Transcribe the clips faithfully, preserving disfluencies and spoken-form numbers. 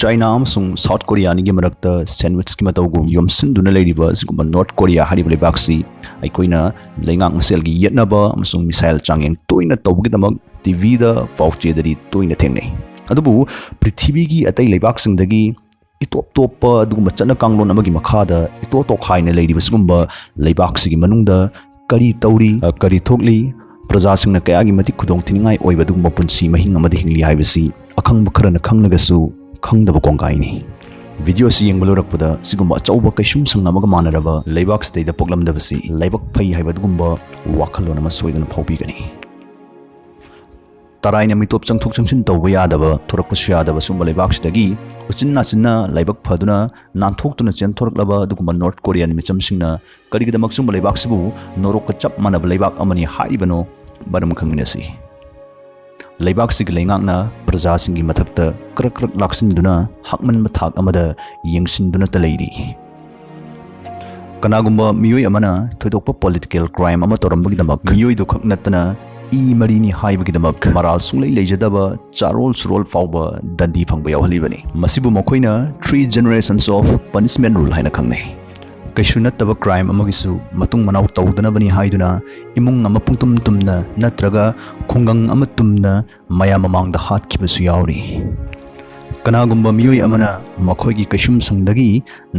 China ꯑꯃꯁꯨꯡ South Korea ꯑꯅꯤꯒꯤ ꯃꯔꯛꯇ ꯁꯦꯟꯋꯤꯆꯀꯤ ꯃꯇꯧꯒꯨꯝ ꯌꯣꯝꯁꯤꯟꯗꯨꯅ ꯂꯩꯔꯤꯕ ꯑꯁꯤꯒꯨꯝꯕ ꯅꯣꯔꯠ ꯀꯣꯔꯤꯌꯥ ꯍꯥꯏꯔꯤꯕ ꯂꯩꯕꯥꯛꯁꯤ ꯑꯩꯈꯣꯏꯅ ꯂꯩꯉꯥꯛ ꯃꯁꯦꯜꯒꯤ ꯌꯦꯠꯅꯕ ꯑꯃꯁꯨꯡ ꯃꯤꯁꯥꯏꯜ ꯆꯥꯡꯌꯦꯡ ꯇꯣꯏꯅ ꯇꯧꯕꯒꯤꯗꯃꯛ ꯇꯤꯚꯤꯗ ꯄꯥꯎꯆꯦꯗꯗꯤ ꯇꯣꯏꯅ ꯊꯦꯡꯅꯩ꯫ ꯑꯗꯨꯕꯨ ꯄ꯭ꯔꯤꯊꯤꯕꯤꯒꯤ ꯑꯇꯩ ꯂꯩꯕꯥꯛꯁꯤꯡꯗꯒꯤ ꯏꯇꯣꯞ ꯇꯣꯞꯄ ꯑꯗꯨꯒꯨꯝꯕ ꯆꯠꯅ ꯀꯥꯡꯂꯣꯟ ꯑꯃꯒꯤ ꯃꯈꯥꯗ ꯏꯇꯣ ꯇꯣꯈꯥꯏꯅ ꯂꯩꯔꯤꯕ ꯁꯤꯒꯨꯝꯕ ꯂꯩꯕꯥꯛꯁꯤꯒꯤ ꯃꯅꯨꯡꯗ ꯀꯔꯤ ꯇꯧꯔꯤ, ꯑ, ꯀꯔꯤ ꯊꯣꯛꯂꯤ, ꯄ꯭ꯔꯖꯥꯁꯤꯡꯅ ꯀꯌꯥꯒꯤ ꯃꯇꯤꯛ ꯈꯨꯗꯣꯡꯊꯤꯅꯤꯡꯉꯥꯏ ꯑꯣꯏꯕ ꯑꯗꯨꯒꯨꯝꯕ ꯄꯨꯟꯁꯤ ꯃꯍꯤꯡ ꯑꯃꯗ ꯍꯤꯡꯂꯤ ꯍꯥꯏꯕꯁꯤ ꯑꯈꯪꯕ ꯈꯔꯅ ꯈꯪꯂꯒꯁꯨ ꯈꯪꯗꯕ ꯀꯣꯡꯒꯥꯏꯅꯤ꯫ ꯚꯤꯗꯤꯑꯣ ꯑꯁꯤ ꯌꯦꯡꯕ ꯂꯣꯏꯔꯛꯄꯗ ꯁꯤꯒꯨꯝꯕ ꯑꯆꯧꯕ ꯀꯩꯁꯨꯝꯁꯪ ꯑꯃꯒ ꯃꯥꯟꯅꯔꯕ ꯂꯩꯕꯥꯛꯁꯤꯗꯩꯗ ꯄꯣꯛꯂꯝꯗꯕꯁꯤ ꯂꯥꯏꯕꯛ ꯐꯩ ꯍꯥꯏꯕ ꯑꯗꯨꯒꯨꯝꯕ ꯋꯥꯈꯜꯂꯣꯟ ꯑꯃ ꯁꯣꯏꯗꯅ ꯐꯥꯎꯕꯤꯒꯅꯤ꯫ ꯇꯔꯥꯏꯅ ꯃꯤꯇꯣꯞ ꯆꯪꯊꯣꯛ ꯆꯪꯁꯤꯟ ꯇꯧꯕ ꯌꯥꯗꯕ, ꯊꯣꯔꯛꯄꯁꯨ ꯌꯥꯗꯕ ꯁꯨꯝꯕ ꯂꯩꯕꯥꯛꯁꯤꯗꯒꯤ ꯎꯆꯤꯟ ꯅꯥꯆꯤꯟꯅ ꯂꯥꯏꯕꯛ ꯐꯗꯨꯅ ꯅꯥꯟꯊꯣꯛꯇꯨꯅ ꯆꯦꯟꯊꯣꯔꯛꯂꯕ ꯑꯗꯨꯒꯨꯝꯕ ꯅꯣꯔꯠ ꯀꯣꯔꯤꯌꯥꯟ ꯃꯤꯆꯝꯁꯤꯡꯅ ꯀꯔꯤꯒꯤꯗꯃꯛ ꯁꯨꯝꯕ ꯂꯩꯕꯥꯛꯁꯤꯕꯨ ꯅꯣꯔꯣꯛꯀ ꯆꯞ ꯃꯥꯟꯅꯕ ꯂꯩꯕꯥꯛ ꯑꯃꯅꯤ ꯍꯥꯏꯔꯤꯕꯅꯣ? ꯃꯔꯝ ꯈꯪꯃꯤꯟꯅꯁꯤ꯫ ꯂꯩꯕꯥꯛꯁꯤꯒꯤ ꯂꯩꯉꯥꯛꯅ ꯄ꯭ꯔꯖꯥꯁꯤꯡꯒꯤ ꯃꯊꯛꯇ ꯀ꯭ꯔꯛ ꯀ꯭ꯔꯛ ꯂꯥꯛꯁꯤꯟꯗꯨꯅ ꯍꯛꯃꯟꯕ ꯊꯥꯛ ꯑꯃꯗ ꯌꯦꯡꯁꯤꯟꯗꯨꯅꯇ ꯂꯩꯔꯤ꯫ ꯀꯅꯥꯒꯨꯝꯕ ꯃꯤꯑꯣꯏ ꯑꯃꯅ ꯊꯣꯏꯗꯣꯛꯄ ꯄꯣꯂꯤꯇꯤꯀꯦꯜ ꯀ꯭ꯔꯥꯏꯝ ꯑꯃ ꯇꯧꯔꯝꯕꯒꯤꯗꯃꯛ ꯃꯤꯑꯣꯏꯗꯨ ꯈꯛ ꯅꯠꯇꯅ ꯏ ꯃꯔꯤꯅꯤ ꯍꯥꯏꯕꯒꯤꯗꯃꯛ ꯃꯔꯥꯜ ꯁꯨꯡꯂꯩ ꯂꯩꯖꯗꯕ ꯆꯥꯔꯣꯜ ꯁꯨꯔꯣꯜ ꯐꯥꯎꯕ ꯗꯟꯗꯤ ꯐꯪꯕ ꯌꯥꯎꯍꯜꯂꯤꯕꯅꯤ꯫ ꯃꯁꯤꯕꯨ ꯃꯈꯣꯏꯅ Three Generations of Punishment Rule ꯍꯥꯏꯅ ꯈꯪꯅꯩ꯫ ꯀꯩꯁꯨ ꯅꯠꯇꯕ ꯀ꯭ꯔꯥꯏꯝ ꯑꯃꯒꯤꯁꯨ ꯃꯇꯨꯡ ꯃꯅꯥꯎ ꯇꯧꯗꯅꯕꯅꯤ ꯍꯥꯏꯗꯨꯅ ꯏꯃꯨꯡ ꯑꯃ ꯄꯨꯡꯇꯨꯝ ꯇꯨꯝꯅ ꯅꯠꯇ꯭ꯔꯒ ꯈꯨꯡꯒꯪ ꯑꯃ ꯇꯨꯝꯅ ꯃꯌꯥꯝ ꯃꯃꯥꯡꯗ ꯍꯥꯠꯈꯤꯕꯁꯨ ꯌꯥꯎꯔꯤ꯫ ꯀꯅꯥꯒꯨꯝꯕ ꯃꯤꯑꯣꯏ ꯑꯃꯅ ꯃꯈꯣꯏꯒꯤ ꯀꯩꯁꯨꯝꯁꯪꯗꯒꯤ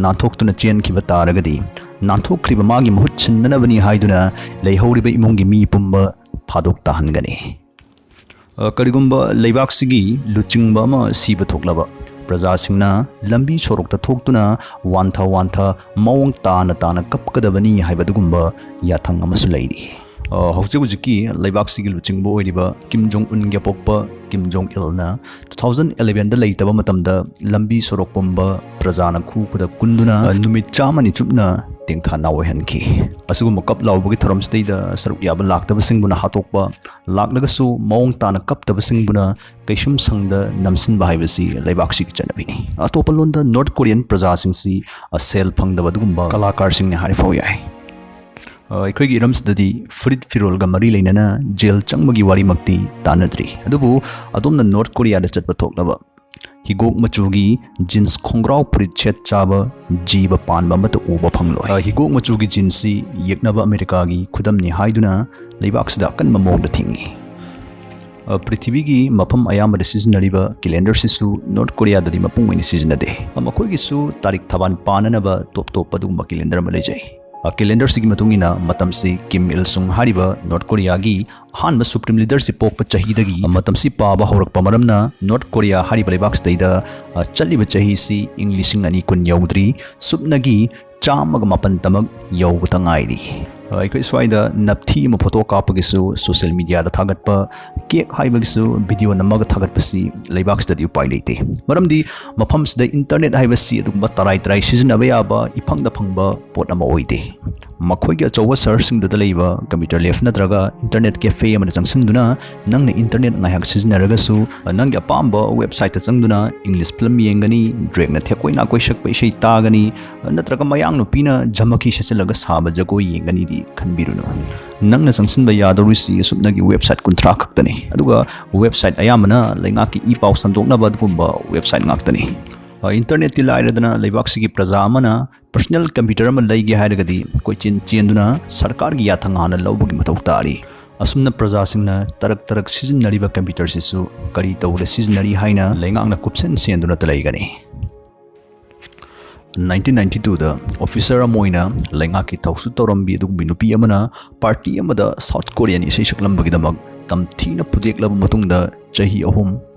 ꯅꯥꯟꯊꯣꯛꯇꯨꯅ ꯆꯦꯟꯈꯤꯕ ꯇꯥꯔꯒꯗꯤ, ꯅꯥꯟꯊꯣꯛꯈ꯭ꯔꯤꯕ ꯃꯥꯒꯤ ꯃꯍꯨꯠ ꯁꯤꯟꯅꯅꯕꯅꯤ ꯍꯥꯏꯗꯨꯅ ꯂꯩꯍꯧꯔꯤꯕ ꯏꯃꯨꯡꯒꯤ ꯃꯤ ꯄꯨꯝꯕ ꯐꯥꯗꯣꯛ ꯇꯥꯍꯟꯒꯅꯤ꯫ ꯑ, ꯀꯔꯤꯒꯨꯝꯕ ꯂꯩꯕꯥꯛꯁꯤꯒꯤ ꯂꯨꯆꯤꯡꯕ ꯑꯃ ꯁꯤꯕ ꯊꯣꯛꯂꯕ, ꯄ꯭ꯔꯖꯥꯁꯤꯡꯅ ꯂꯝꯕꯤ ꯁꯣꯔꯣꯛꯇ ꯊꯣꯛꯇꯨꯅ ꯋꯥꯟꯊ ꯋꯥꯟꯊ ꯃꯑꯣꯡ ꯇꯥꯅ ꯇꯥꯅ ꯀꯞꯀꯗꯕꯅꯤ ꯍꯥꯏꯕ ꯑꯗꯨꯒꯨꯝꯕ ꯌꯥꯊꯪ ꯑꯃꯁꯨ ꯂꯩꯔꯤ꯫ ꯑ, ꯍꯧꯖꯤꯛ ꯍꯧꯖꯤꯛꯀꯤ ꯂꯩꯕꯥꯛꯁꯤꯒꯤ ꯂꯨꯆꯤꯡꯕ ꯑꯣꯏꯔꯤꯕ ꯀꯤꯝ ꯖꯣꯡ ꯎꯟꯒꯤ ꯑꯄꯣꯛꯄ ꯀꯤꯝ ꯖꯣꯡ ꯏꯜꯅ two thousand elevenꯗ ꯂꯩꯇꯕ ꯃꯇꯝꯗ ꯂꯝꯕꯤ ꯁꯣꯔꯣꯛ ꯄꯨꯝꯕ ꯄ꯭ꯔꯖꯥꯅ ꯈꯨ ꯈꯨꯗꯛ ꯀꯨꯟꯗꯨꯅ ꯅꯨꯃꯤꯠ ꯆꯥꯝꯃꯅꯤ ꯆꯨꯞꯅ ꯇꯦꯡꯊꯥ ꯅꯥꯎ ꯑꯣꯏꯍꯟꯈꯤ꯫ ꯑꯁꯤꯒꯨꯝꯕ ꯀꯞ ꯂꯥꯎꯕꯒꯤ ꯊꯧꯔꯝꯁꯤꯗꯩꯗ ꯁꯔꯨꯛ ꯌꯥꯕ ꯂꯥꯛꯇꯕꯁꯤꯡꯕꯨꯅ ꯍꯥꯠꯇꯣꯛꯄ, ꯂꯥꯛꯂꯒꯁꯨ ꯃꯑꯣꯡ ꯇꯥꯅ ꯀꯞꯇꯕꯁꯤꯡꯕꯨꯅ ꯀꯩꯁꯨꯝ ꯁꯪꯗ ꯅꯝꯁꯤꯟꯕ ꯍꯥꯏꯕꯁꯤ ꯂꯩꯕꯥꯛꯁꯤꯒꯤ ꯆꯠꯅꯕꯤꯅꯤ꯫ ꯑꯇꯣꯞꯄ ꯂꯣꯟꯗ ꯅꯣꯔꯠ ꯀꯣꯔꯤꯌꯟ ꯄ꯭ꯔꯖꯥꯁꯤꯡꯁꯤ, ꯑ, ꯁꯦꯜ ꯐꯪꯗꯕ ꯑꯗꯨꯒꯨꯝꯕ ꯀꯂꯥꯀꯥꯔꯁꯤꯡꯅꯤ ꯍꯥꯏꯔꯤꯐꯥꯎ ꯌꯥꯏ꯫ ꯑ, ꯑꯩꯈꯣꯏꯒꯤ ꯏꯔꯝꯁꯤꯗꯗꯤ ꯐꯨꯔꯤꯠ ꯐꯤꯔꯣꯜꯒ ꯃꯔꯤ ꯂꯩꯅꯅ ꯖꯦꯜ ꯆꯪꯕꯒꯤ ꯋꯥꯔꯤꯃꯛꯇꯤ ꯇꯥꯟꯅꯗ꯭ꯔꯤ꯫ ꯑꯗꯨꯕꯨ ꯑꯗꯣꯝꯅ ꯅꯣꯔꯠ ꯀꯣꯔꯤꯌꯥꯗ ꯆꯠꯄ ꯊꯣꯛꯂꯕ, ꯍꯤꯒꯣꯛ ꯃꯆꯨꯒꯤ ꯖꯤꯟꯁ ꯈꯣꯡꯒ꯭ꯔꯥꯎ ꯐꯨꯔꯤꯠ ꯁꯦꯠ ꯆꯥꯕ ꯖꯤꯕ ꯄꯥꯟꯕ ꯑꯃꯠꯇ ꯎꯕ ꯐꯪꯂꯣꯏ꯫ ꯑ, ꯍꯤꯒꯣꯛ ꯃꯆꯨꯒꯤ ꯖꯤꯟꯁꯁꯤ ꯌꯦꯛꯅꯕ ꯑꯃꯦꯔꯤꯀꯥꯒꯤ ꯈꯨꯗꯝꯅꯤ ꯍꯥꯏꯗꯨꯅ ꯂꯩꯕꯥꯛꯁꯤꯗ ꯑꯀꯟꯕ ꯃꯑꯣꯡꯗ ꯊꯤꯡꯏ꯫ ꯑ, ꯄ꯭ꯔꯤꯊꯤꯕꯤꯒꯤ ꯃꯐꯝ ꯑꯌꯥꯝꯕꯗ ꯁꯤꯖꯤꯟꯅꯔꯤꯕ ꯀꯦꯂꯦꯟꯗꯔꯁꯤꯁꯨ ꯅꯣꯔꯠ ꯀꯣꯔꯤꯌꯥꯗꯗꯤ ꯃꯄꯨꯡ ꯑꯣꯏꯅ ꯁꯤꯖꯤꯟꯅꯗꯦ꯫ ꯑ, ꯃꯈꯣꯏꯒꯤꯁꯨ ꯇꯥꯔꯤꯛ ꯊꯕꯥꯟ ꯄꯥꯟꯅꯅꯕ ꯇꯣꯞ ꯇꯣꯞꯄ ꯑꯗꯨꯒꯨꯝꯕ ꯀꯦꯂꯦꯟꯗꯔ ꯑꯃ ꯂꯩꯖꯩ꯫ ꯑ, ꯀꯦꯂꯦꯟꯗꯔꯁꯤꯒꯤ ꯃꯇꯨꯡ ꯏꯟꯅ ꯃꯇꯝꯁꯤ ꯀꯤꯝ ꯏꯜ ꯁꯨꯡ ꯍꯥꯏꯔꯤꯕ ꯅꯣꯔꯠ ꯀꯣꯔꯤꯌꯥꯒꯤ ꯑꯍꯥꯟꯕ ꯁꯨꯄ꯭ꯔꯤꯝ ꯂꯤꯗꯔꯁꯤ ꯄꯣꯛꯄ ꯆꯍꯤꯗꯒꯤ ꯃꯇꯝꯁꯤ ꯄꯥꯕ ꯍꯧꯔꯛꯄ ꯃꯔꯝꯅ ꯅꯣꯔꯠ ꯀꯣꯔꯤꯌꯥ ꯍꯥꯏꯔꯤꯕ ꯂꯩꯕꯥꯛꯁꯤꯗꯩꯗ, ꯑ, ꯆꯠꯂꯤꯕ ꯆꯍꯤꯁꯤ ꯏꯪ ꯂꯤꯁꯤꯡ ꯑꯅꯤ ꯀꯨꯟ ꯌꯧꯗ꯭ꯔꯤ, ꯁꯨꯞꯅꯒꯤ ꯆꯥꯝꯃꯒ ꯃꯥꯄꯟ ꯇꯃꯛ ꯌꯧꯕꯇ ꯉꯥꯏꯔꯤ꯫ ꯑ, ꯑꯩꯈꯣꯏ ꯁ꯭ꯋꯥꯏꯗ ꯅꯞꯊꯤ ꯑꯃ ꯐꯣꯇꯣ ꯀꯥꯞꯄꯒꯤꯁꯨ, ꯁꯣꯁꯤꯌꯦꯜ ꯃꯤꯗꯤꯌꯥꯗ ꯊꯥꯒꯠꯄ, ꯀꯦꯛ ꯍꯥꯏꯕꯒꯤꯁꯨ ꯚꯤꯗꯤꯑꯣ ꯅꯝꯃꯒ ꯊꯥꯒꯠꯄꯁꯤ ꯂꯩꯕꯥꯛꯁꯤꯗꯗꯤ ꯎꯄꯥꯏ ꯂꯩꯇꯦ꯫ ꯃꯔꯝꯗꯤ ꯃꯐꯝꯁꯤꯗ ꯏꯟꯇꯔꯅꯦꯠ ꯍꯥꯏꯕꯁꯤ ꯑꯗꯨꯒꯨꯝꯕ ꯇꯔꯥꯏ ꯇꯔꯥꯏ ꯁꯤꯖꯤꯟꯅꯕ ꯌꯥꯕ, ꯏꯐꯪꯗ ꯐꯪꯕ ꯄꯣꯠ ꯑꯃ ꯑꯣꯏꯗꯦ꯫ ꯃꯈꯣꯏꯒꯤ ꯑꯆꯧꯕ ꯁꯍꯔꯁꯤꯡꯗꯨꯗ ꯂꯩꯕ ꯀꯝꯄ꯭ꯌꯨꯇꯔ ꯂꯦꯐ ꯅꯠꯇ꯭ꯔꯒ ꯏꯟꯇꯔꯅꯦꯠ ꯀꯦꯐꯦ ꯑꯃꯗ ꯆꯪꯁꯤꯟꯗꯨꯅ ꯅꯪꯅ ꯏꯟꯇꯔꯅꯦꯠ ꯉꯥꯏꯍꯥꯛ ꯁꯤꯖꯤꯟꯅꯔꯒꯁꯨ, ꯅꯪꯒꯤ ꯑꯄꯥꯝꯕ ꯋꯦꯕꯁꯥꯏꯠꯇ ꯆꯪꯗꯨꯅ ꯏꯪꯂꯤꯁ ꯐꯤꯂꯝ ꯌꯦꯡꯒꯅꯤ, ꯗ꯭ꯔꯦꯛꯅ ꯊꯦꯛꯀꯣꯏ ꯅꯥꯀꯣꯏ ꯁꯛꯄ ꯏꯁꯩ ꯇꯥꯒꯅꯤ, ꯅꯠꯇ꯭ꯔꯒ ꯃꯌꯥꯡ ꯅꯨꯄꯤꯅ ꯖꯃꯀꯤ ꯁꯦꯠꯆꯜꯂꯒ ꯁꯥꯕ ꯖꯒꯣꯏ ꯌꯦꯡꯒꯅꯤꯗꯤ ꯈꯟꯕꯤꯔꯨꯅꯨ꯫ ꯅꯪꯅ ꯆꯪꯁꯤꯟꯕ ꯌꯥꯗꯧꯔꯤꯁꯤ ꯑꯁꯨꯞꯅꯒꯤ ꯋꯦꯕꯁꯥꯏꯠ ꯀꯨꯟꯊ꯭ꯔꯥ ꯈꯛꯇꯅꯤ, ꯑꯗꯨꯒ ꯋꯦꯕꯁꯥꯏꯠ ꯑꯌꯥꯝꯕꯅ ꯂꯩꯉꯥꯛꯀꯤ ꯏ ꯄꯥꯎ ꯁꯟꯗꯣꯛꯅꯕ ꯑꯗꯨꯒꯨꯝꯕ ꯋꯦꯕꯁꯥꯏꯠ ꯉꯥꯛꯇꯅꯤ꯫ ꯑ, ꯏꯟꯇꯔꯅꯦꯠꯇꯤ ꯂꯥꯏꯔꯗꯅ ꯂꯩꯕꯥꯛꯁꯤꯒꯤ ꯄ꯭ꯔꯖꯥ ꯑꯃꯅ ꯄꯔꯁꯅꯦꯜ ꯀꯝꯄ꯭ꯌꯨꯇꯔ ꯑꯃ ꯂꯩꯒꯦ ꯍꯥꯏꯔꯒꯗꯤ ꯀꯣꯏꯆꯦꯟ ꯆꯦꯟꯗꯨꯅ ꯁꯔꯀꯥꯔꯒꯤ ꯌꯥꯊꯪ ꯍꯥꯟꯅ ꯂꯧꯕꯒꯤ ꯃꯊꯧ ꯇꯥꯔꯤ꯫ ꯑꯁꯨꯝꯅ ꯄ꯭ꯔꯖꯥꯁꯤꯡꯅ ꯇꯔꯛ ꯇꯔꯛ ꯁꯤꯖꯤꯟꯅꯔꯤꯕ ꯀꯝꯄ꯭ꯌꯨꯇꯔꯁꯤꯁꯨ ꯀꯔꯤ ꯇꯧꯕꯗ ꯁꯤꯖꯤꯟꯅꯔꯤ ꯍꯥꯏꯅ ꯂꯩꯉꯥꯛꯅ ꯀꯨꯞꯁꯦꯟ ꯁꯦꯟꯗꯨꯅꯇ ꯂꯩꯒꯅꯤ꯫ ꯅꯥꯏꯟꯇꯤꯟ ꯅꯥꯏꯟꯇꯤ ꯇꯨꯗ ꯑꯣꯐꯤꯁꯔ ꯑꯃ ꯑꯣꯏꯅ ꯂꯩꯉꯥꯛꯀꯤ ꯊꯧꯁꯨ ꯇꯧꯔꯝꯕꯤ ꯑꯗꯨꯒꯨꯝꯕꯤ ꯅꯨꯄꯤ ꯑꯃꯅ ꯄꯥꯔꯇꯤ ꯑꯃꯗ ꯁꯥꯎꯠ ꯀꯣꯔꯤꯌꯟ ꯏꯁꯩ ꯁꯛꯂꯝꯕꯒꯤꯗꯃꯛ ꯇꯝꯊꯤꯅ ꯐꯨꯗꯦꯛꯂꯕ ꯃꯇꯨꯡꯗ ꯆꯍꯤ ꯑꯍꯨꯝ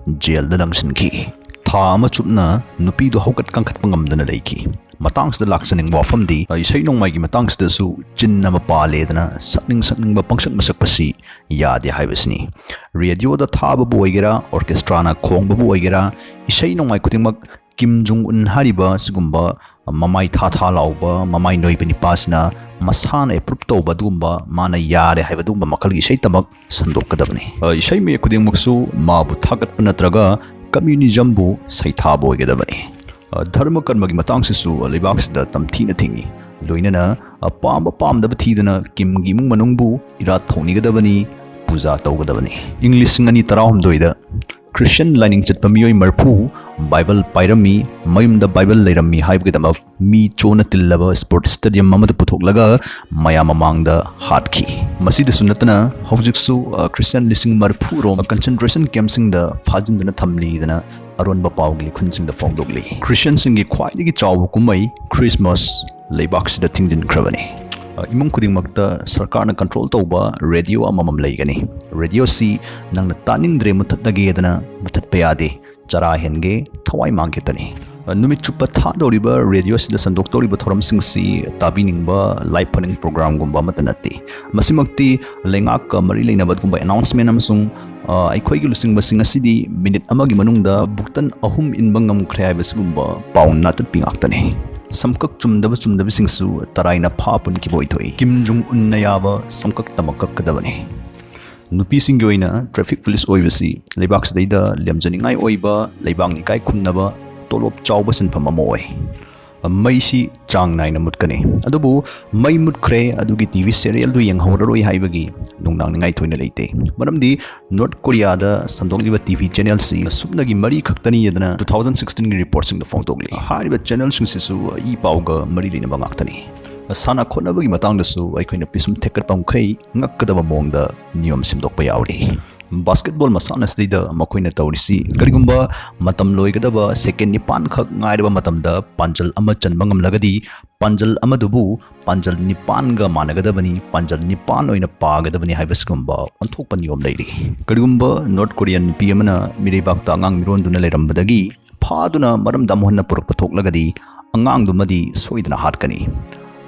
ꯖꯦꯜꯗ ꯂꯪꯁꯤꯟꯈꯤ꯫ ꯊꯥ ꯑꯃ ꯆꯨꯞꯅ ꯅꯨꯄꯤꯗꯨ ꯍꯧꯒꯠ ꯀꯥꯡꯈꯠꯄ ꯉꯝꯗꯅ ꯂꯩꯈꯤ꯫ ꯃꯇꯥꯡꯁꯤꯗ ꯂꯥꯛꯆꯅꯤꯡꯕ ꯋꯥꯐꯝꯗꯤ, ꯏꯁꯩ ꯅꯣꯡꯃꯥꯏꯒꯤ ꯃꯇꯥꯡꯁꯤꯗꯁꯨ ꯆꯤꯟ ꯑꯃ ꯄꯥꯜꯂꯦꯗꯅ ꯁꯛꯅꯤꯡ ꯁꯛꯅꯤꯡꯕ ꯄꯪꯁꯛ ꯃꯁꯛꯄꯁꯤ ꯌꯥꯗꯦ ꯍꯥꯏꯕꯁꯤꯅꯤ꯫ ꯔꯦꯗꯤꯑꯣꯗ ꯊꯥꯕꯕꯨ ꯑꯣꯏꯒꯦꯔꯥ, ꯑꯣꯔꯀꯦꯁꯇ꯭ꯔꯥꯅ ꯈꯣꯡꯕꯕꯨ ꯑꯣꯏꯒꯦꯔꯥ, ꯏꯁꯩ ꯅꯣꯡꯃꯥꯏ ꯈꯨꯗꯤꯡꯃꯛ ꯀꯤꯝ ꯖꯣꯡ ꯎꯟ ꯍꯥꯏꯔꯤꯕ ꯑꯁꯤꯒꯨꯝꯕ ꯃꯃꯥꯏ ꯊꯥ ꯊꯥ ꯂꯥꯎꯕ, ꯃꯃꯥꯏ ꯅꯣꯏꯕ ꯅꯤꯄꯥꯁꯤꯅ ꯃꯁꯥꯅ ꯑꯦꯄ꯭ꯔꯨꯞ ꯇꯧꯕ ꯑꯗꯨꯒꯨꯝꯕ, ꯃꯥꯅ ꯌꯥꯔꯦ ꯍꯥꯏꯕ ꯑꯗꯨꯒꯨꯝꯕ ꯃꯈꯜꯒꯤ ꯏꯁꯩ ꯇꯃꯛ ꯁꯟꯗꯣꯛꯀꯗꯕꯅꯤ꯫ ꯑ, ꯏꯁꯩ ꯃꯌꯦꯛ ꯈꯨꯗꯤꯡꯃꯛꯁꯨ ꯃꯥꯕꯨ ꯊꯥꯒꯠꯄ ꯅꯠꯇ꯭ꯔꯒ ꯀꯝꯃ꯭ꯌꯨꯅꯤꯖꯝꯕꯨ ꯁꯩꯊꯥꯕ ꯑꯣꯏꯒꯗꯕꯅꯤ꯫ ꯑ, ꯙꯔꯃ ꯀꯔꯃꯒꯤ ꯃꯇꯥꯡꯁꯤꯁꯨ ꯂꯩꯕꯥꯛꯁꯤꯗ ꯇꯝꯊꯤꯅ ꯊꯤꯡꯏ꯫ ꯂꯣꯏꯅꯅ ꯑꯄꯥꯝꯕ ꯄꯥꯝꯗꯕ ꯊꯤꯗꯅ ꯀꯤꯝꯒꯤ ꯏꯃꯨꯡ ꯃꯅꯨꯡꯕꯨ ꯏꯔꯥꯠ ꯊꯧꯅꯤꯒꯗꯕꯅꯤ, ꯄꯨꯖꯥ ꯇꯧꯒꯗꯕꯅꯤ꯫ ꯏꯪ ꯂꯤꯁꯤꯡ ꯑꯅꯤ ꯇꯔꯥꯍꯨꯝꯗꯣꯏꯗ ꯈ꯭ꯔꯤꯁꯇꯤꯌꯟ ꯂꯥꯏꯅꯤꯡ ꯆꯠꯄ ꯃꯤꯑꯣꯏ ꯃꯔꯐꯨ ꯕꯥꯏꯕꯜ ꯄꯥꯏꯔꯝꯃꯤ, ꯃꯌꯨꯝꯗ ꯕꯥꯏꯕꯜ ꯂꯩꯔꯝꯃꯤ ꯍꯥꯏꯕꯒꯤꯗꯃꯛ ꯃꯤ ꯆꯣꯟꯅ ꯇꯤꯜꯂꯕ ꯁ꯭ꯄꯣꯔꯠ ꯁ꯭ꯇꯦꯗꯤꯌꯝ ꯑꯃꯗ ꯄꯨꯊꯣꯛꯂꯒ ꯃꯌꯥꯝ ꯃꯃꯥꯡꯗ ꯍꯥꯠꯈꯤ꯫ ꯃꯁꯤꯗꯁꯨ ꯅꯠꯇꯅ ꯍꯧꯖꯤꯛꯁꯨ, ꯑ, ꯈ꯭ꯔꯤꯁꯇꯤꯌꯟ ꯂꯤꯁꯤꯡ ꯃꯔꯐꯨ ꯔꯣꯝ ꯀꯟꯁꯦꯟꯇ꯭ꯔꯦꯁꯟ ꯀꯦꯝꯞꯁꯤꯡꯗ ꯐꯥꯖꯤꯟꯗꯨꯅ ꯊꯝꯂꯤꯗꯅ ꯑꯔꯣꯟꯕ ꯄꯥꯎꯒꯤ ꯂꯤꯈꯨꯟꯁꯤꯡꯗ ꯐꯣꯡꯗꯣꯛꯂꯤ꯫ ꯈ꯭ꯔꯤꯁꯇꯤꯌꯟꯁꯤꯡꯒꯤ ꯈ꯭ꯋꯥꯏꯗꯒꯤ ꯆꯥꯎꯕ ꯀꯨꯝꯍꯩ ꯈ꯭ꯔꯤꯁꯃꯥꯁ ꯂꯩꯕꯥꯛꯁꯤꯗ ꯊꯤꯡꯖꯤꯟꯈ꯭ꯔꯕꯅꯤ꯫ ꯑ, ꯏꯃꯨꯡ ꯈꯨꯗꯤꯡꯃꯛꯇ ꯁꯔꯀꯥꯔꯅ ꯀꯟꯇ꯭ꯔꯣꯜ ꯇꯧꯕ ꯔꯦꯗꯤꯑꯣ ꯑꯃꯃꯝ ꯂꯩꯒꯅꯤ꯫ ꯔꯦꯗꯤꯑꯣꯁꯤ ꯅꯪꯅ ꯇꯥꯅꯤꯡꯗ꯭ꯔꯦ ꯃꯨꯊꯠꯂꯒꯦꯗꯅ ꯃꯨꯊꯠꯄ ꯌꯥꯗꯦ꯫ ꯆꯔꯥ ꯍꯦꯟꯒꯦ, ꯊꯋꯥꯏ ꯃꯥꯡꯒꯦꯇꯅꯤ꯫ ꯑ, ꯅꯨꯃꯤꯠ ꯆꯨꯞꯄ ꯊꯥꯗꯧꯔꯤꯕ ꯔꯦꯗꯤꯑꯣꯁꯤꯗ ꯁꯟꯗꯣꯛꯇꯧꯔꯤꯕ ꯊꯧꯔꯝꯁꯤꯡꯁꯤ ꯇꯥꯕꯤꯅꯤꯡꯕ ꯂꯥꯏꯐ ꯐꯅꯤꯡ ꯄ꯭ꯔꯣꯒ꯭ꯔꯥꯝꯒꯨꯝꯕ ꯑꯃꯠꯇ ꯅꯠꯇꯦ꯫ ꯃꯁꯤꯃꯛꯇꯤ ꯂꯩꯉꯥꯛꯀ ꯃꯔꯤ ꯂꯩꯅꯕ ꯑꯗꯨꯒꯨꯝꯕ ꯑꯦꯅꯥꯎꯟꯁꯃꯦꯟ ꯑꯃꯁꯨꯡ, ꯑ, ꯑꯩꯈꯣꯏꯒꯤ ꯂꯨꯆꯤꯡꯕꯁꯤꯡ ꯑꯁꯤꯗꯤ ꯃꯤꯅꯤꯠ ꯑꯃꯒꯤ ꯃꯅꯨꯡꯗ ꯕꯨꯛꯇꯟ ꯑꯍꯨꯝ ꯏꯟꯕ ꯉꯝꯈ꯭ꯔꯦ ꯍꯥꯏꯕꯁꯤꯒꯨꯝꯕ ꯄꯥꯎ ꯅꯥꯇꯠꯄꯤ ꯉꯥꯛꯇꯅꯤ꯫ ꯁꯝꯀꯛ ꯆꯨꯝꯗꯕ ꯆꯨꯝꯗꯕꯁꯤꯡꯁꯨ ꯇꯔꯥꯏꯅ ꯐꯥ ꯄꯨꯟꯈꯤꯕ ꯑꯣꯏꯊꯣꯛꯏ꯫ ꯀꯤꯝ ꯖꯣꯡ ꯎꯟꯅ ꯌꯥꯕ ꯁꯝꯀꯛꯇꯃꯛ ꯀꯛꯀꯗꯕꯅꯤ꯫ ꯅꯨꯄꯤꯁꯤꯡꯒꯤ ꯑꯣꯏꯅ ꯇ꯭ꯔꯥꯐꯤꯛ ꯄꯨꯂꯤꯁ ꯑꯣꯏꯕꯁꯤ ꯂꯩꯕꯥꯛꯁꯤꯗꯩꯗ ꯂꯦꯝꯖꯅꯤꯡꯉꯥꯏ ꯑꯣꯏꯕ, ꯂꯩꯕꯥꯛꯅ ꯏꯀꯥꯏ ꯈꯨꯝꯅꯕ, ꯇꯣꯂꯣꯞ ꯆꯥꯎꯕ ꯁꯤꯟꯐꯝ ꯑꯃ ꯑꯣꯏ꯫ ꯃꯩꯁꯤ ꯆꯥꯡ ꯅꯥꯏꯅ ꯃꯨꯠꯀꯅꯤ꯫ ꯑꯗꯨꯕꯨ ꯃꯩ ꯃꯨꯠꯈ꯭ꯔꯦ, ꯑꯗꯨꯒꯤ ꯇꯤ ꯚꯤ ꯁꯦꯔꯤꯌꯦꯜꯗꯨ ꯌꯦꯡꯍꯧꯔꯔꯣꯏ ꯍꯥꯏꯕꯒꯤ ꯅꯨꯡꯅꯥꯡꯅꯤꯡꯉꯥꯏ ꯊꯣꯏꯅ ꯂꯩꯇꯦ꯫ ꯃꯔꯝꯗꯤ ꯅꯣꯔꯠ ꯀꯣꯔꯤꯌꯥꯗ ꯁꯟꯗꯣꯛꯂꯤꯕ ꯇꯤ ꯚꯤ ꯆꯦꯅꯦꯜꯁꯤ ꯁꯨꯞꯅꯒꯤ ꯃꯔꯤ ꯈꯛꯇꯅꯤ ꯑꯗꯨꯅ ꯇꯨ ꯊꯥꯎꯖꯟ ꯁꯤꯛꯁꯇꯤꯟꯒꯤ ꯔꯤꯄꯣꯔꯠꯁꯤꯡꯗ ꯐꯣꯡꯗꯣꯛꯂꯤ꯫ ꯍꯥꯏꯔꯤꯕ ꯆꯦꯅꯦꯜꯁꯤꯡꯁꯤꯁꯨ ꯏ ꯄꯥꯎꯒ ꯃꯔꯤ ꯂꯩꯅꯕ ꯉꯥꯛꯇꯅꯤ꯫ ꯁꯥꯟꯅ ꯈꯣꯠꯅꯕꯒꯤ ꯃꯇꯥꯡꯗꯁꯨ ꯑꯩꯈꯣꯏꯅ ꯄꯤꯁꯨꯝ ꯊꯦꯛꯀꯠꯄ ꯃꯈꯩ ꯉꯛꯀꯗꯕ ꯃꯑꯣꯡꯗ ꯅꯤꯌꯣꯝ ꯁꯦꯝꯗꯣꯛꯄ ꯌꯥꯎꯔꯤ꯫ ꯕꯥꯁꯀꯦꯠꯕꯣꯜ ꯃꯁꯥꯟꯅꯁꯤꯗꯩꯗ ꯃꯈꯣꯏꯅ ꯇꯧꯔꯤꯁꯤ, ꯀꯔꯤꯒꯨꯝꯕ ꯃꯇꯝ ꯂꯣꯏꯒꯗꯕ ꯁꯦꯀꯦꯟ ꯅꯤꯄꯥꯟ ꯈꯛ ꯉꯥꯏꯔꯕ ꯃꯇꯝꯗ ꯄꯥꯟꯖꯜ ꯑꯃ ꯆꯟꯕ ꯉꯝꯂꯒꯗꯤ, ꯄꯥꯟꯖꯜ ꯑꯃꯗꯨꯕꯨ ꯄꯥꯟꯖꯜ ꯅꯤꯄꯥꯟꯒ ꯃꯥꯟꯅꯒꯗꯕꯅꯤ, ꯄꯥꯟꯖꯜ ꯅꯤꯄꯥꯟ ꯑꯣꯏꯅ ꯄꯥꯒꯗꯕꯅꯤ ꯍꯥꯏꯕꯁꯤꯒꯨꯝꯕ ꯑꯣꯟꯊꯣꯛꯄ ꯅꯤꯌꯣꯝ ꯂꯩꯔꯤ꯫ ꯀꯔꯤꯒꯨꯝꯕ ꯅꯣꯔꯠ ꯀꯣꯔꯤꯌꯟ ꯅꯨꯄꯤ ꯑꯃꯅ ꯃꯤꯔꯩꯕꯥꯛꯇ ꯑꯉꯥꯡ ꯃꯤꯔꯣꯟꯗꯨꯅ ꯂꯩꯔꯝꯕꯗꯒꯤ ꯐꯥꯗꯨꯅ ꯃꯔꯝꯗ ꯑꯃꯨꯛ ꯍꯟꯅ ꯄꯨꯔꯛꯄ ꯊꯣꯛꯂꯒꯗꯤ, ꯑꯉꯥꯡꯗꯨꯃꯗꯤ ꯁꯣꯏꯗꯅ ꯍꯥꯠꯀꯅꯤ꯫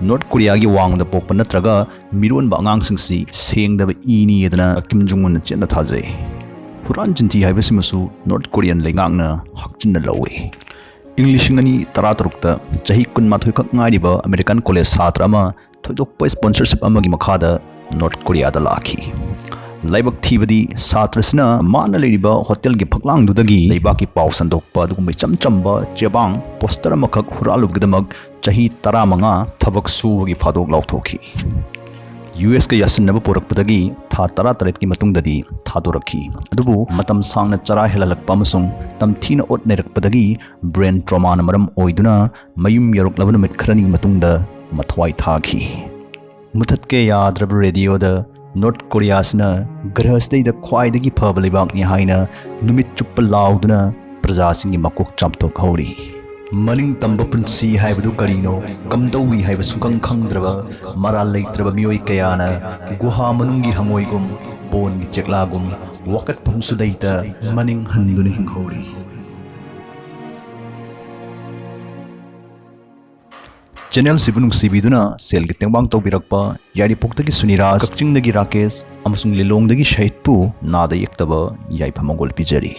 ꯅꯣꯔꯠ ꯀꯣꯔꯤꯌꯥꯒꯤ ꯋꯥꯡꯃꯗ ꯄꯣꯛꯄ ꯅꯠꯇ꯭ꯔꯒ ꯃꯤꯔꯣꯟꯕ ꯑꯉꯥꯡꯁꯤꯡꯁꯤ ꯁꯦꯡꯗꯕ ꯏꯅꯤ ꯑꯗꯨꯅ ꯀꯤꯝ ꯖꯣꯡ ꯎꯟꯅ ꯆꯦꯠꯅ ꯊꯥꯖꯩ꯫ ꯍꯨꯔꯥꯟ ꯆꯤꯟꯊꯤ ꯍꯥꯏꯕꯁꯤꯃꯁꯨ ꯅꯣꯔꯠ ꯀꯣꯔꯤꯌꯟ ꯂꯩꯉꯥꯛꯅ ꯍꯛꯆꯤꯟꯅ ꯂꯧꯏ꯫ ꯏꯪ ꯂꯤꯁꯤꯡ ꯑꯅꯤ ꯇꯔꯥꯇꯔꯨꯛꯇ ꯆꯍꯤ ꯀꯨꯟꯃꯥꯊꯣꯏ ꯈꯛ ꯉꯥꯏꯔꯤꯕ ꯑꯃꯦꯔꯤꯀꯥꯟ ꯀꯣꯂꯦꯖ ꯁꯥꯇ꯭ꯔ ꯑꯃ ꯊꯣꯏꯗꯣꯛꯄ ꯁ꯭ꯄꯣꯟꯁꯔꯁꯤꯞ ꯑꯃꯒꯤ ꯃꯈꯥꯗ ꯅꯣꯔꯠ ꯀꯣꯔꯤꯌꯥꯗ ꯂꯥꯛꯈꯤ꯫ ꯂꯥꯏꯕꯛ ꯊꯤꯕꯗꯤ ꯁꯥꯇ꯭ꯔꯁꯤꯅ ꯃꯥꯅ ꯂꯩꯔꯤꯕ ꯍꯣꯇꯦꯜꯒꯤ ꯐꯛꯂꯥꯡꯗꯨꯗꯒꯤ ꯂꯩꯕꯥꯛꯀꯤ ꯄꯥꯎ ꯁꯟꯗꯣꯛꯄ ꯑꯗꯨꯒꯨꯝꯕ ꯏꯆꯝ ꯆꯝꯕ ꯆꯦꯕꯥꯡ ꯄꯣꯁꯇꯔ ꯑꯃꯈꯛ ꯍꯨꯔꯥꯜꯂꯨꯕꯒꯤꯗꯃꯛ ꯆꯍꯤ ꯇꯔꯥꯃꯉꯥ ꯊꯕꯛ ꯁꯨꯕꯒꯤ ꯐꯥꯗꯣꯛ ꯂꯥꯎꯊꯣꯛꯈꯤ꯫ ꯌꯨ ꯑꯦꯁꯀ ꯌꯥꯁꯤꯟꯅꯕ ꯄꯨꯔꯛꯄꯗꯒꯤ ꯊꯥ ꯇꯔꯥꯇꯔꯦꯠꯀꯤ ꯃꯇꯨꯡꯗꯗꯤ ꯊꯥꯗꯣꯔꯛꯈꯤ꯫ ꯑꯗꯨꯕꯨ ꯃꯇꯝ ꯁꯥꯡꯅ ꯆꯔꯥ ꯍꯦꯜꯍꯜꯂꯛꯄ ꯑꯃꯁꯨꯡ ꯇꯝꯊꯤꯅ ꯑꯣꯠ ꯅꯩꯔꯛꯄꯗꯒꯤ brain traumaꯅ ꯃꯔꯝ ꯑꯣꯏꯗꯨꯅ ꯃꯌꯨꯝ ꯌꯧꯔꯛꯂꯕ ꯅꯨꯃꯤꯠ ꯈꯔꯅꯤ ꯃꯇꯨꯡꯗ ꯃꯊ꯭ꯋꯥꯏ ꯊꯥꯈꯤ꯫ ꯃꯨꯊꯠꯀꯦ ꯌꯥꯗ꯭ꯔꯕ ꯔꯦꯗꯤꯑꯣꯗ ꯅꯣꯔꯠ ꯀꯣꯔꯤꯌꯥꯁꯤꯅ ꯒ꯭ꯔꯍꯁꯤꯗꯩꯗ ꯈ꯭ꯋꯥꯏꯗꯒꯤ ꯐꯕ ꯂꯩꯕꯥꯛꯅꯤ ꯍꯥꯏꯅ ꯅꯨꯃꯤꯠ ꯆꯨꯞꯄ ꯂꯥꯎꯗꯨꯅ ꯄ꯭ꯔꯖꯥꯁꯤꯡꯒꯤ ꯃꯀꯣꯛ ꯆꯥꯝꯊꯣꯛꯍꯧꯔꯤ꯫ ꯃꯅꯤꯡ ꯇꯝꯕ ꯄꯨꯟꯁꯤ ꯍꯥꯏꯕꯗꯨ ꯀꯔꯤꯅꯣ, ꯀꯝꯗꯧꯏ ꯍꯥꯏꯕ ꯁꯨꯡꯈꯪ ꯈꯪꯗ꯭ꯔꯕ, ꯃꯔꯥꯜ ꯂꯩꯇ꯭ꯔꯕ ꯃꯤꯑꯣꯏ ꯀꯌꯥꯅ ꯒꯨꯍꯥ ꯃꯅꯨꯡꯒꯤ ꯍꯪꯉꯣꯏꯒꯨꯝ, ꯄꯣꯟꯒꯤ ꯆꯦꯛꯂꯥꯒꯨꯝ, ꯋꯥꯀꯠꯐꯝꯁꯨ ꯂꯩꯇ ꯃꯅꯤꯡ ꯍꯟꯗꯨꯅ ꯍꯤꯡꯍꯧꯔꯤ꯫ ꯆꯦꯅꯦꯜꯁꯤꯕꯨ ꯅꯨꯡꯁꯤꯕꯤꯗꯨꯅ ꯁꯦꯜꯒꯤ ꯇꯦꯡꯕꯥꯡ ꯇꯧꯕꯤꯔꯛꯄ ꯌꯥꯏꯔꯤꯄꯣꯛꯇꯒꯤ ꯁꯨꯅꯤꯔꯥꯖ, ꯀꯛꯆꯤꯡꯗꯒꯤ ꯔꯥꯀꯦꯁ ꯑꯃꯁꯨꯡ ꯂꯤꯂꯣꯡꯗꯒꯤ ꯁꯍꯤꯠꯄꯨ ꯅꯥꯗ ꯌꯦꯛꯇꯕ ꯌꯥꯏꯐ ꯃꯪꯒꯣꯜ ꯄꯤꯖꯔꯤ꯫